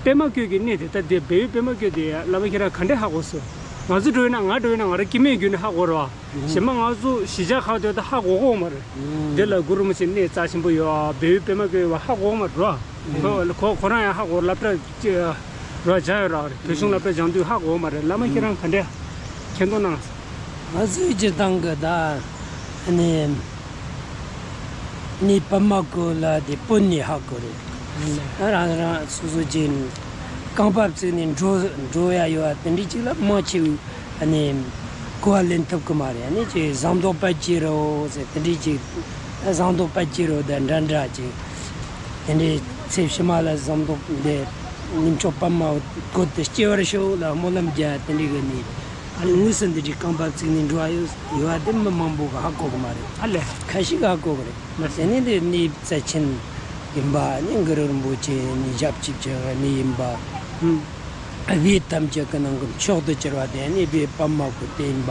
པད་མ་བཀོད་ཀྱི་གནས་དེ་ད་དེ་བལ་ཡུལ་པད་མ་བཀོད་དེ་བླ་མ་ཁྱེད་རང་ག་འདྲས་ཧ་གོ་སོང་། ང་ཚོ་འགྲོ་ཡིན་ན་ང་འགྲོ་ཡིན་ན་ང་རང་སྐྱེ་དམན་བརྒྱུད་ནས་ཧ་གོ་རོགས། གཞན་མ་ང་ཚོ་གཞིས་ཆགས་ཁག་དེ་ད་ཧ་གོ་གོ་མ་རེད། འདི་ལ་གུ་རུ་རིན་པོ་ཆེ་གནས་རྩ་ཆེན་པོ་ཡོད། བལ་ཡུལ་པད་མ་བཀོད་ཡོད་པ་ཧ་གོ་མ་རེད། ཁོ་ཁོ་ཁོ་རང་ཡང་ཧ་གོ། སློབ་གྲྭ་ཅི་ར་སྦྱངས་ཡོད་ར་རེད། བོད་གཞུང་སློབ་གྲྭ་སྦྱངས་དུས་ཧ་གོ་མ་རེད། བླ་མ་ཁྱེད་རང་ག་འདྲ་མཁྱེན་མདོག་གནང་། ང་ཚོའི་སྤྱིར་བཏང་གི་ད་ནི་ནི་པདྨ་བཀོད་ལ་དེ་སྤུན་ནི་ཧ་གོ་རེད། རང་རང་སོ་སོ་ཅིག་རྐང་པ་བཙུགས་ནས་འགྲོ་འགྲོ་ཡ་ཡོད་པ་དེ་འདྲའི་ཅིག་ལ་མང་ཆེ་བས། ཨ་ནི་གོ་བ་ལེན་ཐུབ་ཀྱི་མ་རེད། ཨ་ནི་ཅིག་ཟངས་མདོག་དཔལ་གྱི་རི་བོ་ཟེར་དེ་འདྲའི་ཅིག་ཟངས་མདོག་དཔལ་གྱི་རི་བོ་དང་འདྲ་འདྲ་ཅིག་དེ་འདྲའི་ཚེ་ཕྱི་མ་ལ་ཟངས་མདོག་འདི་ཉིད་མཆོག་པདྨ་བཀོད་དུ་སྐྱེ་བར་ཤོག་ལ་སྨོན་ལམ་རྒྱག་དེ་འདྲའི་གི་ནི་ཨ་ནི་དངོས་སུ་འདི་འདྲའི་རྐང་པ་བཙུགས་ནས་འགྲོ་བ་ཡོད་ཡོད་པ་དེ་མི་མང་པོ་གི་ཧ་གོ་གི་མ་རེད། ཨ་ལས། ཁ་ཤས་ཀྱིས་ཧ་གོ་གི་རེད། དེ་ནི་འདི་གནས་རྩ་ཆེན་ཡིན་པ་ནི་གུ་རུ་རིན་པོ་ཆེ་ནི་ཞབས་ཕྱི་བྱེད་གནས་ཡིན་པ། ཨུམ། བོད་ཐམས་ཅད་ཀྱི་ནང་གི་མཆོག་ཏུ་གྱུར་པ་དེ་ནི་བོད་པདྨ་བཀོད་དེ་ཡིན་པ།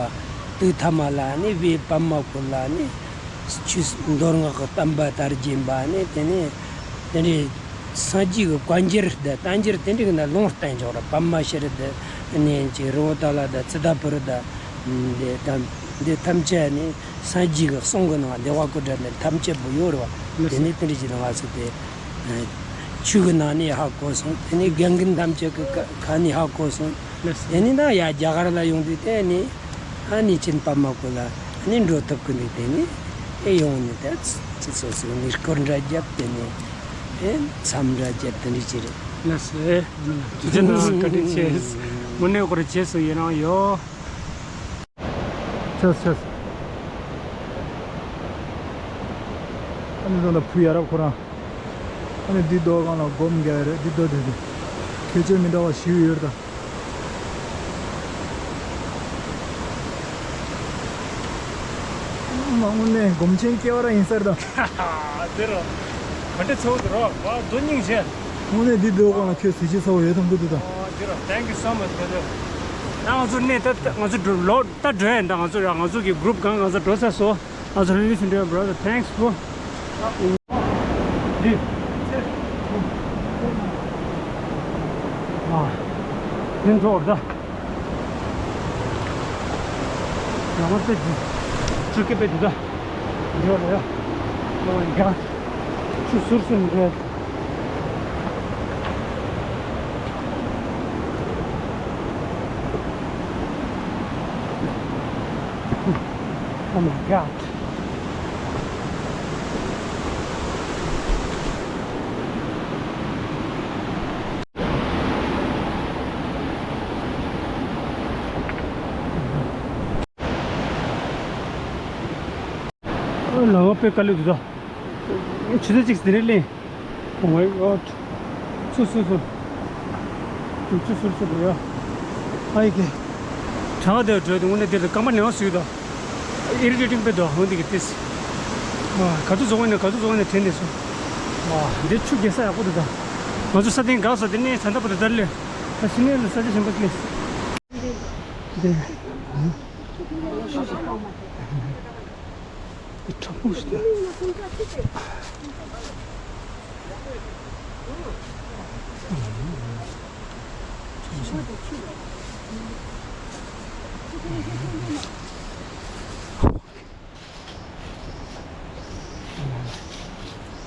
དུས་ཐ་མ་ལ་ནི་བོད་པདྨ་བཀོད་ལ་ནི་ཆོས་མདོ་སྔགས་ཀྱི་བསྟན་པ་དར་རྒྱས་ཡིན་པ་ནི་དེ་ནི་དེ་ནི་སངས་རྒྱས་ཀྱི་བཀའ་འགྱུར་དང་བསྟན་འགྱུར་དེ་འདྲ་གི་ནང་ལུང་བསྟན་འཇོག་ར། པདྨ་ཤྲཱི་དང་ནི་ཅིག་རི་བོ་ཏ་ལ་དང་ཙི་ཏ་པུ་རི་དང་། འདི་ཐམས་འདི་ཐམས་ཅད་ནི། སངས་རྒྱས་ཀྱི་གསུང་གི་ནང་བདེ་བ་བཀོད་དྲ་ནི་ཐམས་ཅད་པོ་ཡོད་རེད་བ། དེ་ནི་དེ་འདྲ་ཞིག་ལ་ང་ཚོ་དེ་ཆོས་ཀྱི་ནང་ནས་ཧ་གོ་སོང་། དེ་ནི་རྒན་རྒོན་ཐམས་ཅད་ཀྱི་ཁ་ནས་ཧ་གོ་སོང་། དེ་ནི་ད་ཡ་རྒྱ་གར་ལ་ཡོང་དུས་དེ་ནི་ཨ་ནི་ཆེན་པདྨ་བཀོད་ལ་ནི་འགྲོ་ཐུབ་ཀྱི་འདུག་དེ་ནི་ཨེ་ཡོང་ནི་དེ་ཅི་སོ་སོ་ནི་སྐོར་འདྲ་བརྒྱབ། དེ་ནི་ཨེ་མཚམས་འདྲ་བརྒྱབ། དེ་འདྲ་ཅི་རེད། ལགས་སོ། དུས་ཆེན་དང་བཀའ་དྲིན་ཆེ། དངོས་གནས་ཁོ་རང་རྗེས་སུ་ཡི་རང་ཡོད། ཆོས་ཆོས། ཨ་ནི་ད་ལྟ་བུ་ཡ་རབས་ཁོ་རང་། ཨ་ནི་འདི་རྡོ་སྒང་ལ་སྒོམ་རྒྱག་ཡ་རེད། འདི་རྡོ་དེ་དེ་ཁྱད་ཆོས་མི་འདྲ་བ་ཞིག་ཡོད་རེད་ད། དངོས་གནས་སྒོམ་ཆེན་སྐྱེ་བ་རང་ཡིན་ས་རེད་ད། དེ་ར། ག་འདྲ་ཚ་བོ་དེ་ར་བ་རྡོ་སྙིང་རྗེ། དངོས་གནས་འདི་རྡོ་སྒང་ལ་ཁྱོད་གཟི་བརྗིད་ཚ་བོ་ཡོད་དམ་གི་འདུག་ད། དེ་ར། Thank you so much, brother. ད་ང་ཚོ་གནས་ད་ད་ང་ཚོ་འགྲོ་ལོག་ད་འགྲོ་ཡ་ཡིན། ད་ང་ཚོ་ཡ་ང་ཚོ་གི་group གང་གང་ཚོ་འགྲོ་ཚར་སོང་། ང་ཚོ་ladies and gentlemen, brother, thanks for འདི། ཨ། འདི་འགྲོ་བར་ད། ཡང་མ་དཔེ་འདི། ཆུ་སྐེད་པའི་འདི་ད། འདི་བ་ལ་ཡ། Oh my God. ཆུ་ཟུར་ཟུར་འགྲོ་ཡ། Oh my God. ལམ་དཔེ་དཀའ་ལས་འདུག་ད། ཆུ་ཚོད་གཅིག་དེ་ནས་ལེན། Oh my God. ཚུར་ཚུར་ཚུར། ཚུར་ཚུར་ཚུར་ཡ། ཨ་ཡི་གེ། གྲང་བ་དེ་བྲོས་དུས་དངོས་གནས་དེ་ལ་རྐང་པ་ནེ་བ་ཟུག་ད། Irritating དཔེ་འདུག་ཧོན་དེ་གི་ཏིས། ཨ། ག་ཚོད་རྫོགས་ཡིན་ན་ག་ཚོད་རྫོགས་ཡིན་ན་དྲན་ནས་སོང་། ཨ། འདི་ཆུ་རྒྱག་ས་ཡག་པོ་འདུག་ད། ང་ཚོ་ས་སྟེང་འགག་ས་དེ་ནས་ད་ལྟ་བར་དུ་དར་ལེ། ད་ཕྱི་ནས་ལ་ས་ཆ་གཞན་པ་ལེ། འདི། དྲག་པོ་ཞིག་འདུག་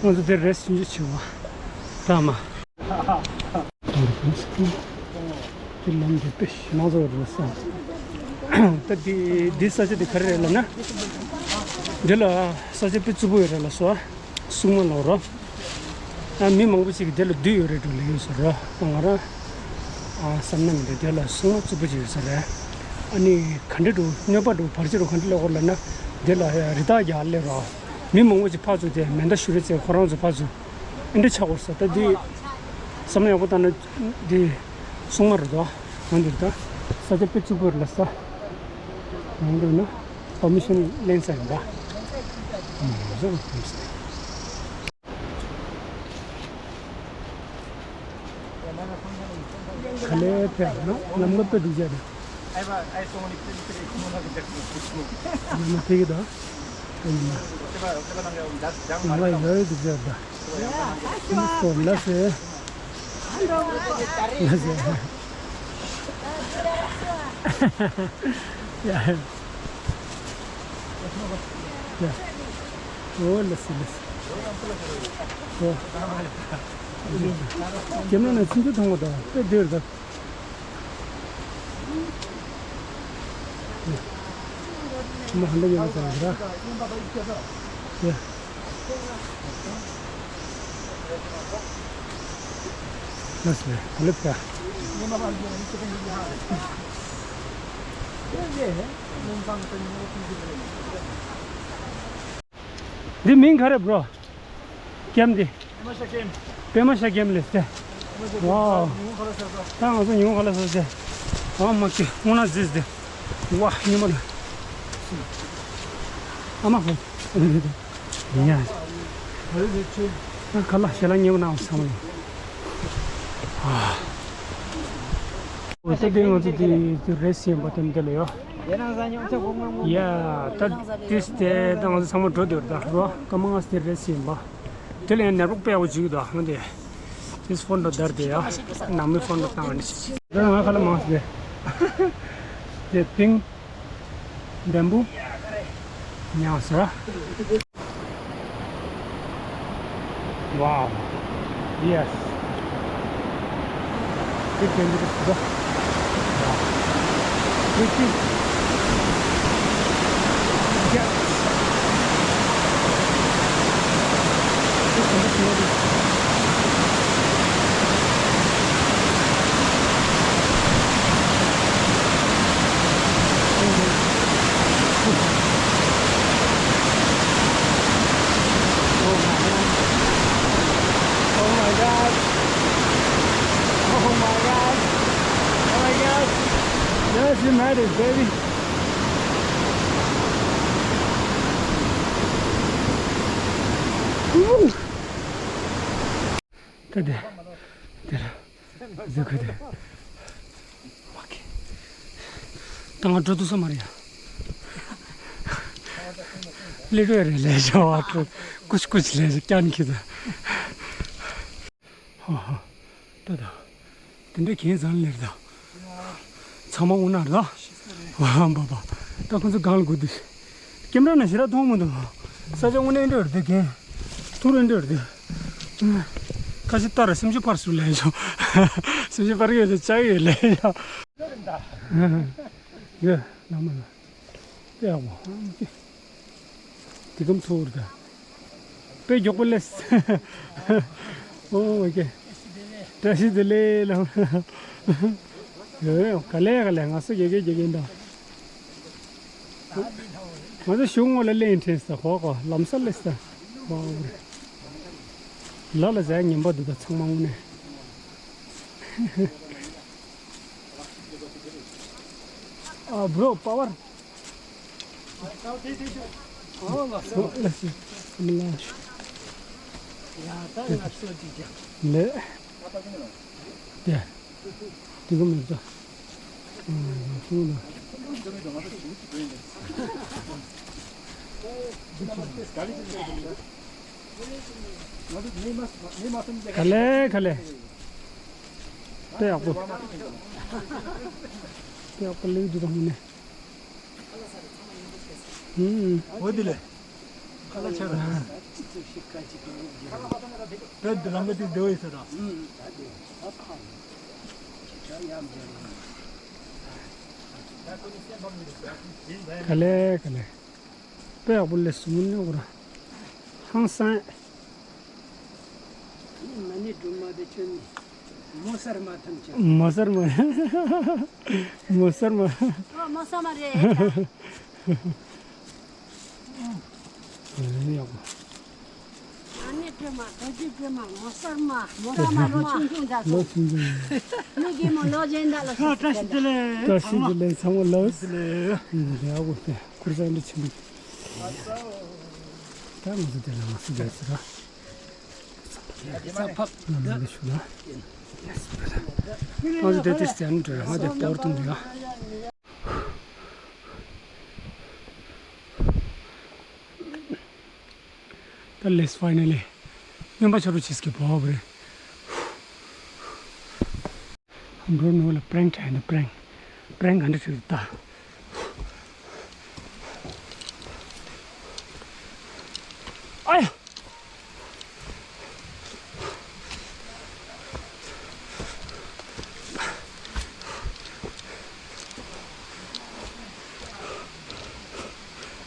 ང་ཚོ་དེར་རེས་ཞིབ་འཇུག་བྱེད་པ་དང་མ། དེ་ལམ་དེ་དཔེ་ཞེད་སྣང་ཚ་བོ་རེད་བསམ། ད་འདི་འདི་ས་ཆ་དེ་ག་རེ་རེད་ལབ་ན། འདི་ལ་ས་ཆ་དཔེ་རྩུབ་པོ་ཡོད་རེད་ལ་སོ། སྲུང་མ་ལོག་རོ། ཨ། མི་མང་པོ་ཞིག་གིས་དེ་ལ་འདུས་ཡོད་རེད་འགྲོ་ལེ་ཡོད་ཟེར་རོ། ང་རང་ཨ་བསམ་ན་མི་འདུག་དེ་ལ་སྲུང་མ་རྩུབ་པོ་ཅིག་ཡོད་ས་རེད། ཨ་ནི་ག་འདྲ་འགྲོ་གནོད་པ་འགྲོ་བར་ཆད་འགྲོ་ག་འདྲ་ལས་སྐོར་ལབ་ན། དེ་ལ་རི་དྭགས་རྒྱག་སླེབས་རོ། མི་མང་པོ་ཞིག་ཕར་ཚུར་དེ་མེ་མདའ་གཞུ་རེས་བྱས་ཁོ་རང་ཚོ་ཕར་ཚུར། ཨེ་འདྲ་ཆགས་ཡོད་ས། ད་འདི་བསམ་བློ་ཡག་པོ་བཏང་ན་འདི་སྲུང་མ་རེད་དོ། འོན་ཏེ་ད་ས་ཆ་དཔེ་རྩུབ་པོ་རེད་ལ་ས། འོན་ཏེ་ན་པར་མི་ཤན་ལེན་ས་ཡིན་པ། ཨ་མ་རང་བཟོ་བ་ཐོན་ས། ག་ལེ་ཕེབས་ན་ལམ་ཁ་དཔེ་སྡུག་ཅག་རེད། ལམ་ཁ་ཕེབས་ཀྱི་ད། ཡིན་ན། ང་ལ་ཡོད་སྡུག་ཅག་ད། ལགས་སེ། ལགས་སེ། ཡ། ཡ། ཨོ་ལགས་སེ་ལགས་སེ། ཨོ། རྒྱ་ནག་ནས་ཚིག་མཛོད་མཐོང་བ་དང་དཔེ་བདེ་བར་གདའ། ཁྱིམ་ཧན་ད་ཉལ་ས་ར། ཡ། ལགས་སེ། ལེབ་ཀ། འདི་མིང་ག་རེ་བྲོ། ཀེམ་འདི། པད་མ་ཤ་ཀེམ་ལས་ཟེར། ཝའོ། ད་ང་ཚོ་ཉི་མ་ག་ལ་ཟེར་ཟེར། ཨ་མ་ཀི་སྔོ་ན་ཟིག་ཟེར། ཝ་ཉི་མ་ལ། ཨ་མ་ཧོ། ཡ། ད་ཁ་ལག་ཞལ་ལག་ཉེ་བོ་ནང་ཚང་མ་ཡོད། ཨ། འོ་ད་དེ་ང་ཚོ་དེ་དེ་རེས་ཡིན་པ་དེ་འདི་ལ་ཡོད། ཡ། ད་དེ་དེ་ད་ང་ཚོ་ཚང་མ་འགྲོ་འདོད་ད་རོ། སྐར་མ་ལྔ་ཙམ་དེ་རེས་ཡིན་པ། དེ་ལ་ཡང་ནེ་རོག་དཔེ་ཡག་པོ་བྱུག་འདུག་ཧོན་དེ། དེ་ཕོན་ལ་བརྡར་དེ་ཡ། ནང་མི་ཕོན་ལ་བཏང་ནི། ད་ང་ཁ་ལ་མང་སྟེ། དེ་པིང་། འདམ་བུ། ཉག་ས། Wow. Yes. Big dangerous, bro. Wow. Big, big. Yes. This one, this one, this one. Oh my God. Oh my God. Oh my God. Oh my God. Yes, you made it, baby. Woo. ད་དེ། དེ་ར། གཟིགས་ཁུ་དེ། མ་ཁེ། ད་ང་འགྲོ་ཐུབ་ས་མ་རེད་ཡ། ལི་རོས་རེད་ལས་བྱ་བ་འགྲོ། ཀུཆ་ཀུཆ་ལས་བྱ་ཀྱང་ཁྱི་ད། ཧ་ཧ། ད་ད། དེ་འདྲ་གྱེན་ཚང་ལེར་ད། ཚང་མ་འུ་ནར་ད། ཧ་འབའ་འབའ། ད་ཁོ་ཚོ་གང་ལ་སྒུག་འདུག་ཀེམ་ར་ན་ཞེ་དྲག་མཐོང་མི་འདུག་ས་ཆ་དངོས་གནས་འདྲ་རེད་དེ་གན། ཐུག་རེད་འདྲ་རེད་དེ། ཁ་ཤས་ལྟ་ར་སེམས་ཤུགས་འཕར་སུ་ལས་བྱ། སེམས་ཤུགས་འཕར་གི་ཡོད་ལ་ཅག་ཡོད་ལས་བྱ། ཡོད་ལ་མ་ལ། དཔེ་ཡག་པོ། དེ་གམ་ཚོར་ད། དཔེ་མགྱོགས་པོ་ལས། ཨོ་ཨོ་ཀེ། བཀྲ་ཤིས་བདེ་ལེགས་ལ། ཡོད་ཡོད་ག་ལེ་ག་ལེ་ང་ཚོ་དགེ་རྒན་དགེ་རྒན་ད། ང་ཚོ་གཞུང་ངོ་ལ་གླེང་འཕྲིན་ས་གོ་གོ་ལམ་ས་ལས་ས། ལ་ལ་ཟས་ཉན་པ་འདུག་ད་ཚང་མ་དངོས་གནས། ཨ་བྲོ་པ་ཝར། ཨོ་ལགས་སོ། ལགས་སོ། ལགས་སོ། ཡ་ད་ང་ཚོ་ཅིག་ཅིག་ལེ། དེ། དེ་ག་མི་ཚོ། ཨ་ང་ཚོ་ལ། ག་ལེ་ག་ལེ། དཔེ་ཡག་པོ། དཔེ་ཡག་པོ་སླེབས་འདུག་དང་ནས། ཧུམ། འོ་དེ་ལས། ཁ་ལ་ཆ་ར། དཔེ་འདི་ལམ་ག་དེ་བདེ་བ་ཡིན་ས་ར། ག་ལེ་ག་ལེ། དཔེ་ཡག་པོ་སླེབས་སོང་ནི་འོ་ར། ཧང་སང་། མ་ཎི་སྒྲོལ་མ་དེ་ཁྱོད་ནི་མོ་གསར་མ་ཐམས་ཅད། མོ་གསར་མ། མོ་གསར་མ། ཨ་མོ་གསར་མ་རེད། ཡག་པོ། མ་ཎི་སྒྲོལ་མ་རྡོ་རྗེ་སྒྲོལ་མ་མོ་གསར་མ། མོ་གསར་མ་ལོ་ཆུང་ཆུང་འདྲ་ལོ་སོང་། ཆུང་ཆུང་། མི་རྒན་མོ་ལོ་གཞོན་དག་ལོ། ཨ་བཀྲ་ཤིས་བདེ་ལེགས། བཀྲ་ཤིས་བདེ་ལེགས་ཚང་མ་ལོ། བདེ་ལེགས། ཡག་པོ་སྟེ། ཁུར་ས་འདྲ་ཆེན་པོ། ད་ང་ཚོ་དེ་ལ་ང་ཚོ་བསྡད་ཟེར་ར། ས་ཕབ། ང་ལ་ཞུ་ན། ང་ཚོ་དེ་དེ་སྟེང་འགྲོ་ང་དེ་སྤོར་ཏུ་འགྲོ། ད་ལེས་ཕའི་ནལ་ལི། སྨྱོན་པ་ཆ་རུ་ཆིས་ཀྱི་བོ་བ་རེད། འགྲོ་ནོ་ལ་པྲེང་ཁྲ་ཡིན་ད་པྲེང་། པྲེང་ག་འདྲ་ཁྲིད་ད། ཨ་ཡ།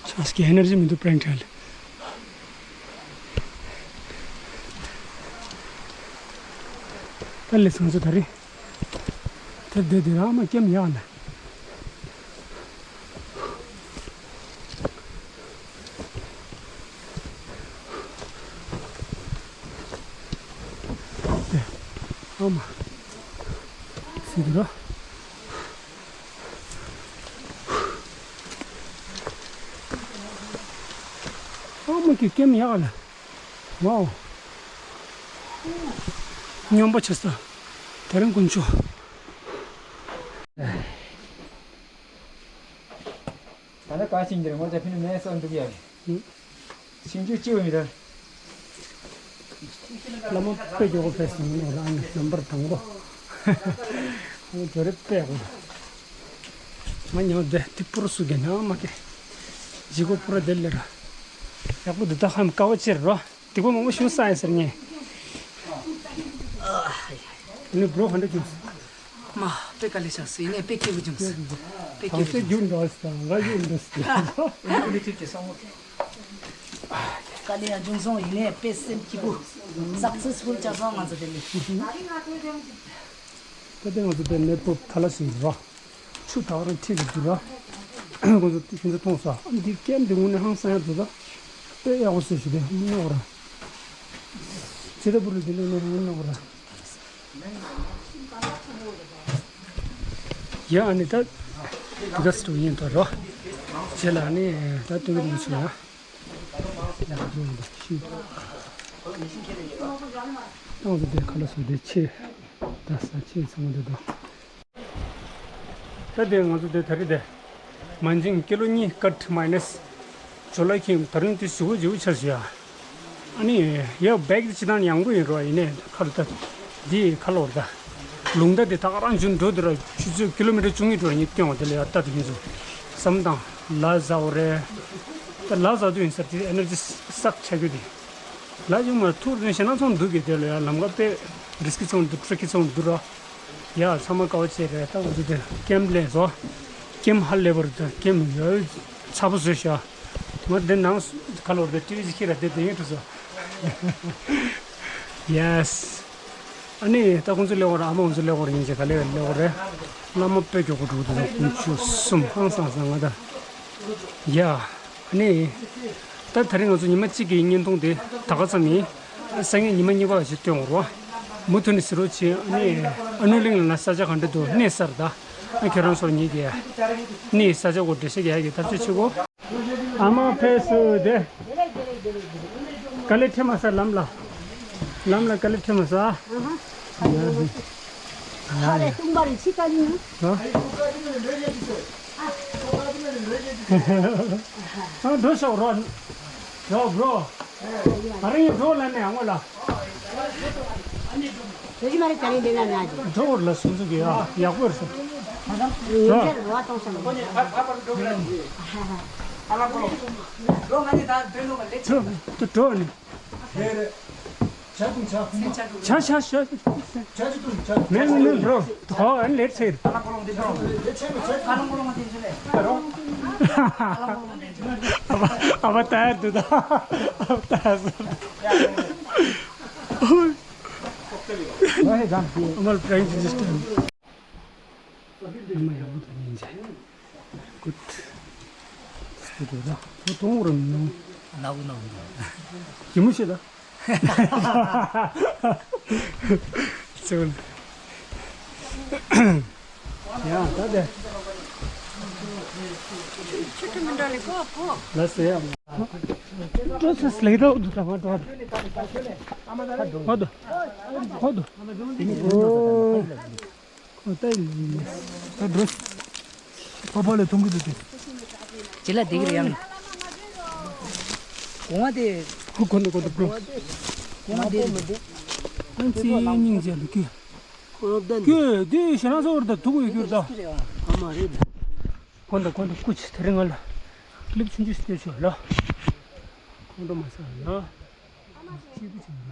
ཆགས་ཀྱི་ཨེ་ནར་ཇི་མི་འདུག་པྲེང་ཁྲ་ལ། ད་ལེ་ཚང་ཚོ་ད་རེད། དེར་བསྡད་དེ་རང་མ་སྐྱེམ་ཡག་ལ། དེ། ཨ་མ། སི་དུ་ར། ཨ་མ་གི་སྐྱེམ་ཡག་ལ། ཝའོ། སྨྱོན་པ་ཆེ་ས། དེ་རིང་དཀོན་མཆོག་ད་ནི་ཀ་ཤིང་འདིར་ངོ་ཚ་ཕི་ནི་མེ་སོ་འདུག་ཡ་རེད། ཤིང་ཆུ་ལྕི་བ་མི་དར། བླ་མ་དཔེ་མགྱོགས་པོ་ཕེབས་སོང་ནོ་རང་ནི་ནམ་བར་དང་པོ། ཨ་ནི་འགྲོ་རེ་དཔེ་ཡག་པོ། ང་ཉོ་བདེ་དེ་པུ་རུ་སུ་གེ་ན་མ་གེ། ཇི་གོ་པུ་ར་དེ་ལེ་ར། ཡག་པོ་འདི་ད་ཧམ་ཀ་བ་ཅེར་རོ། དེ་གོ་མང་པོ་ཞུ་ས་ཡིན་ཟེར་ངས། ཨ་ནི་བྲོ་ག་འདྲ་བྱུང་སོང་། མ། དཔེ་དཀའ་ལས་ཤག་སོ་ཡིན་ནའི་དཔེ་སྐྱིད་པོ་བྱུང་སོང་། དཔེ་སྐྱིད་པོ་བྱུང་སོང་། རྒྱུ་འདྲ་ས་ང་རྒྱུ་འདྲ་ས། ཨ་ནི་ཁྱོད་ཀྱི་བསམ་བློ། དཀའ་ལས་ཡང་བྱུང་སོང་ཡིན་ནའི་དཔེ་སེམས་སྐྱིད་པོ། སག་སེ་སི་ཕུལ་ཆགས་སོང་ང་ཚོ་དེ་ནས། ད་ལྟ་ང་ཚོ་དེ་ནས་པོ་ཁ་ལ་སོང་ར། ཆུ་ད་ག་རང་ཁྲིད་ལ་འདུག་ར། ཁོ་ཚོ་ཁྱེད་ཚོ་མཐོང་ས་འདི་སྐྱེམས་འདི་དངོས་གནས་ཧང་སང་ཡ་འདུག་ད། དཔེ་ཡག་པོ་བཟོས་ཤིག་དེ་མི་ནོར་བ་ར། ཚེ་ད་བུ་རུ་འདི་ལས་ནས་མི་ནོར་བ་ར། ཡ་ཨ་ནི་ད་དེ་ག་སི་ཏུ་ཡིན་ཐོ་རོ། རྗེས་ལ་ཨ་ནི་ད་སྟོན་གི་མི་ཆུང་ཡ། ཡ་འགྲོ་འདུག་ཤི། ཏང་དུ་དེ་ཁ་ལ་སོ་དེ་ཆེ། ད་ས་ཆེ་ཚང་མ་དེ་དང་། ད་དེ་ང་ཚོ་དེ་ད་རེས་དེ། མ་འཇིང་ཀི་ལོ་གཉིས་ཀཊ་མའི་ནས་ཇོ་ལ་ཁྱིམ་ད་རིང་དེ་ཞུ་བོ་ཇིའུ་ཆར་ཞུ་ཡ། ཨ་ནི་ཡ་བེག་དེ་ཅི་དང་ཡང་པོ་ཡིན་རོ་ཡིན་ནས་ཁ་ལོ་ད། འདི་ཁ་ལོ་ར་ད། ལུང་ད་དེ་ད་ག་རང་བྱུང་འགྲོ་དུ་ར་ཆུ་ཚོད་ཀི་ལོ་མི་ཊར་བཅུ་གཉིས་འགྲོ་ཉིད་སྟོན་འོ་དེ་ལ་ཡ་ལྟ་དུ་ཡིན་ཚུ། བསམ་དང་ལ་ཟ་འོ་རེད། ད་ལ་ཟ་དུ་ཡིན་ས་དེ་ཨེ་ནར་ཇི་སག་ཆ་རྒྱུ་དེ། ལ་ཡོང་མ་ཐུར་དུ་ཞེ་ན་ཚོང་འདུག་གི་དེ་ལ་ཡ་ལམ་ཁ་དཔེ་རིས་ཀི་ཚོང་འདུག་ཊྲེ་ཀི་ཚོང་འདུག་ར། ཡ་ཚང་མ་དཀའ་བ་སྤྱད་རེད་ད་འུ་ཚོ་དེ་ཀེམ་ལས་བཟོ། ཀེམ་ཧ་ལས་བར་དུ་ཀེམ་ཡོད་ཚ་པོ་བཟོས་ཤག་ང་འདི་ནང་ཁ་ལོར་དེ་ཊི་ཝི་ཅིག་ཁྱེར་ར་དེ་དེ་ཡིན་འགྲོ་སོ། ཡེས། ཨ་ནི་ད་ཁོང་ཚོ་ལེགས་བོར་ཨ་མ་ཁོང་ཚོ་ལེགས་བོར་ཡིན་ཅེ་ག་ལེ་ལེགས་བོར་རེད། བླ་མ་དཔེ་མགྱོགས་པོ་འགྲོ་འདུག་དགུ་བཅུ་གསུམ་ཧང་སང་སང་ང་ད། ཡ། ཨ་ནི། ད་དེ་རིང་ང་ཚོ་ཉི་མ་གཅིག་གི་བརྙན་ཐུང་དེ་ད་ག་ཙམ་ཡིན། སང་ཉིན་ཉི་མ་གཉིས་པ་ཞིག་སྟོན་འོར་བ། མུ་མཐུད་ནས་ཟེར་རོགས་བྱེད། ཨ་ནི་ཨ་ནུ་གླིང་ལ་ན་ས་ཆ་ག་འདྲ་འདུག་གནས་གསར་ད། ཨ་ཁྱེད་རང་ཚོ་གཉིས་ཀྱིས་གནས་ས་ཆ་གོ་འགྲེལ་བཤད་རྒྱག་ཡ་གི་ཐབས་ཤེས་བྱེད་གོ། ཨ་མ་ཕེ་སུ་དེ། དཀའ་ལས་ཁྲེ་མ་ས་ལམ་ལ། ལམ་ལ་དཀའ་ལས་ཁྲེ་མ་ས། ཁ་རེ་ཏུང་པ་རེ་ཕྱི་ཀ་ནི། ཨ་འགྲོ་ཤོག་རོ། རོ་བྲོ། ཨ་རིང་འགྲོ་ལ་ནས་ཨ་ངོ་ལ། བོད་ཀྱི་མ་རེད་ད་རིང་འདི་ན་ན་ཅི། འགྲོ་བར་ལ་སོང་ཚུགས་ཀྱི་ཡག་པོ་རེད། ཡོན་ཆབ་རོ་བ་གཏོང་སོང་། འགྲོ་ང་ནི་ད་འདོན་ནོ་ག་ལེ། འགྲོ་ནི། ཆ་ཆ་ཆ། མེ་མེ་མེ་འགྲོ། ཧོ་ཨན་ལེར་ཆེར། ཨ་བ་ཨ་བ་ད་དུ་ད། ཨ་བ་ད། ཨ་མར་པྲེང་ཇི་སི་ཊེམ། ཨ་མ་ཡག་པོ་དང་ཉིན་ཆེ། གུད། སྟུ་དུ་ད། ཁོ་གཏོང་རུ་མི་ནུ། ནག་གུ་ནག་གུ། གི་མུ་ཤེ་ད། ཚེ་བོ། ཡ་ད་དེ། ཆུ་ཆུ་མི་འདྲ་ལེ་ཁོ་ཁོ། ལ་སེ་ཡ། ཏོ་སི་སི་ལེགས་ད་འདུག་ད་མ་འགྲོ། ཧོ་དུ། ཧོ་དུ། ཨོ། ཨོ་ད་ཡིན་ད་འགྲོ། པ་པ་ལ་ཐོང་གི་འདུག་དེ། ཅི་ལ་འདི་གི་རེད་ཡང་། གོང་བ་དེ། ཁུ་གོ་འདུག་གོ་འདུག་འགྲོ། གོང་བ་དེ་མི་འདུག་ཨ་ཙི་སྙིང་རྗེ་འདུག་གི། ཁོ་ལོག་ལྡན། ཁྱོད་དེ་ཞེ་ན་ཚོར་ད་ཐུག་གི་ཡོད་རེད་ད། ཨ་མ་རེད། གོ་འདུག་གོ་འདུག་སྐུ་མཁྱེན། དེ་རིང་ང་ལ་ཀི་ལིབ་ཆུང་ཆུང་ཞིག་སྟེར་ཆོག་ལ། ཁོང་ཁྲོ་མ་ཟ་ལ། སྐྱིད་པོ་བྱུང་།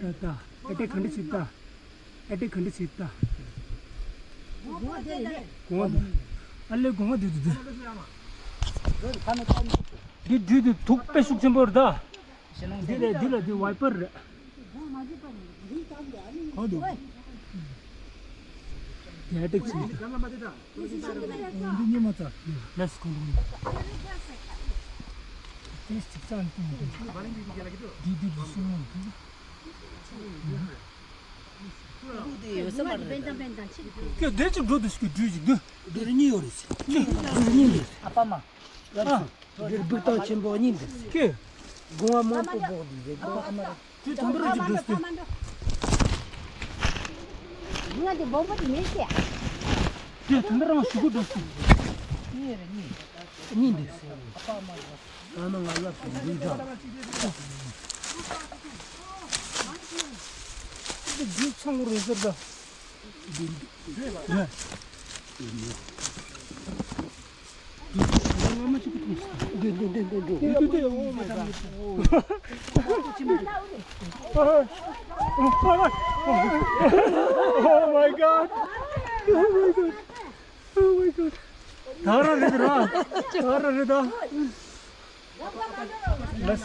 ད་ད་ཨ་ཏེ་ག་འདྲ་བྱེད་ད། ཨ་ཏེ་ག་འདྲ་བྱེད་ད། གོང་ཨ་ལེ་གོང་ཨ་དུ་དུ་དུ། འདི་འདི་དུ་དུག་དཔེ་ཤུགས་ཆེན་པོ་རེད་ད། འདི་ལས་འདི་ལ་འདི་ཝའི་པར་རེད། གང་འདུག་ཡ་ཏིག་ཅིག་འདི་ཉི་མ་ཚ། ལེས་གོང་འདུག་ཏིག་ཅིག་ཙམ་གཏོང་འདུག་འདི་འདི་འདི་སུ་མོ་འདུག་ཁྱོད་བདེ་ཅིག་འགྲོ་འདུག་ཞིག་འགྲོས་ཅིག་འདུག་འདིར་གཉིས་ཡོད་རེད། འདིར་གཉིས་ཡོད་རེད། ཨ་ཕ་མ། ཨ། འདིར་སྦུག་སྟངས་ཆེན་པོ་གཉིས་འདུག་ཁྱོད། སྒོ་ང་མང་པོ་སྦོག་འདུག་ཟེར་སྒོ་ང་ཨ་མ་ར། ཁྱོད་ད་འདི་རུ་ཅིག་འགྲོས་ཏེ། ང་འདི་སྦོམ་པོ་དེ་མེད་ཟེར། ཁྱོད་ད་འདི་རང་ཞུ་གུ་འགྲོས་ཏེ། གཉིས་རེད་གཉིས། གཉིས་འདུག་ཨ་ཕ་མ་ར། ད་ནང་ང་ལབ་སོང་འདི་འདྲ། འདི་འདི་ཚང་རུ་ཟེར་ད། འདི་འདི་འདི་ལ། འདི་འདི་འདི་འདི་འདི། འདི་འདི་འདི་འདི། འདི་འདི་འདི། Oh my God. Oh my God. Oh my God. Oh my God. ད་ར་རེད་ར། ད་ར་རེད་ད། ལགས།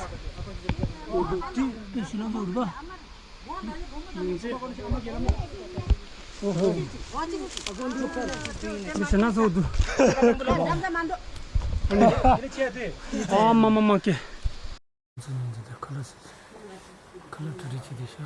འོ་འདུག་ཏི་ཏི་ཤི་ལ་འདུག་རུ་བ། ཨོ་ཧོ། ཏི་ཤི་ན་སོ་འདུག་ཨ་མ་མ་མ་ཀེ། ཁ་ལག་ཁ་ལག་ཁྲི་ཁྲི་ཆེ་དེ་ཤ།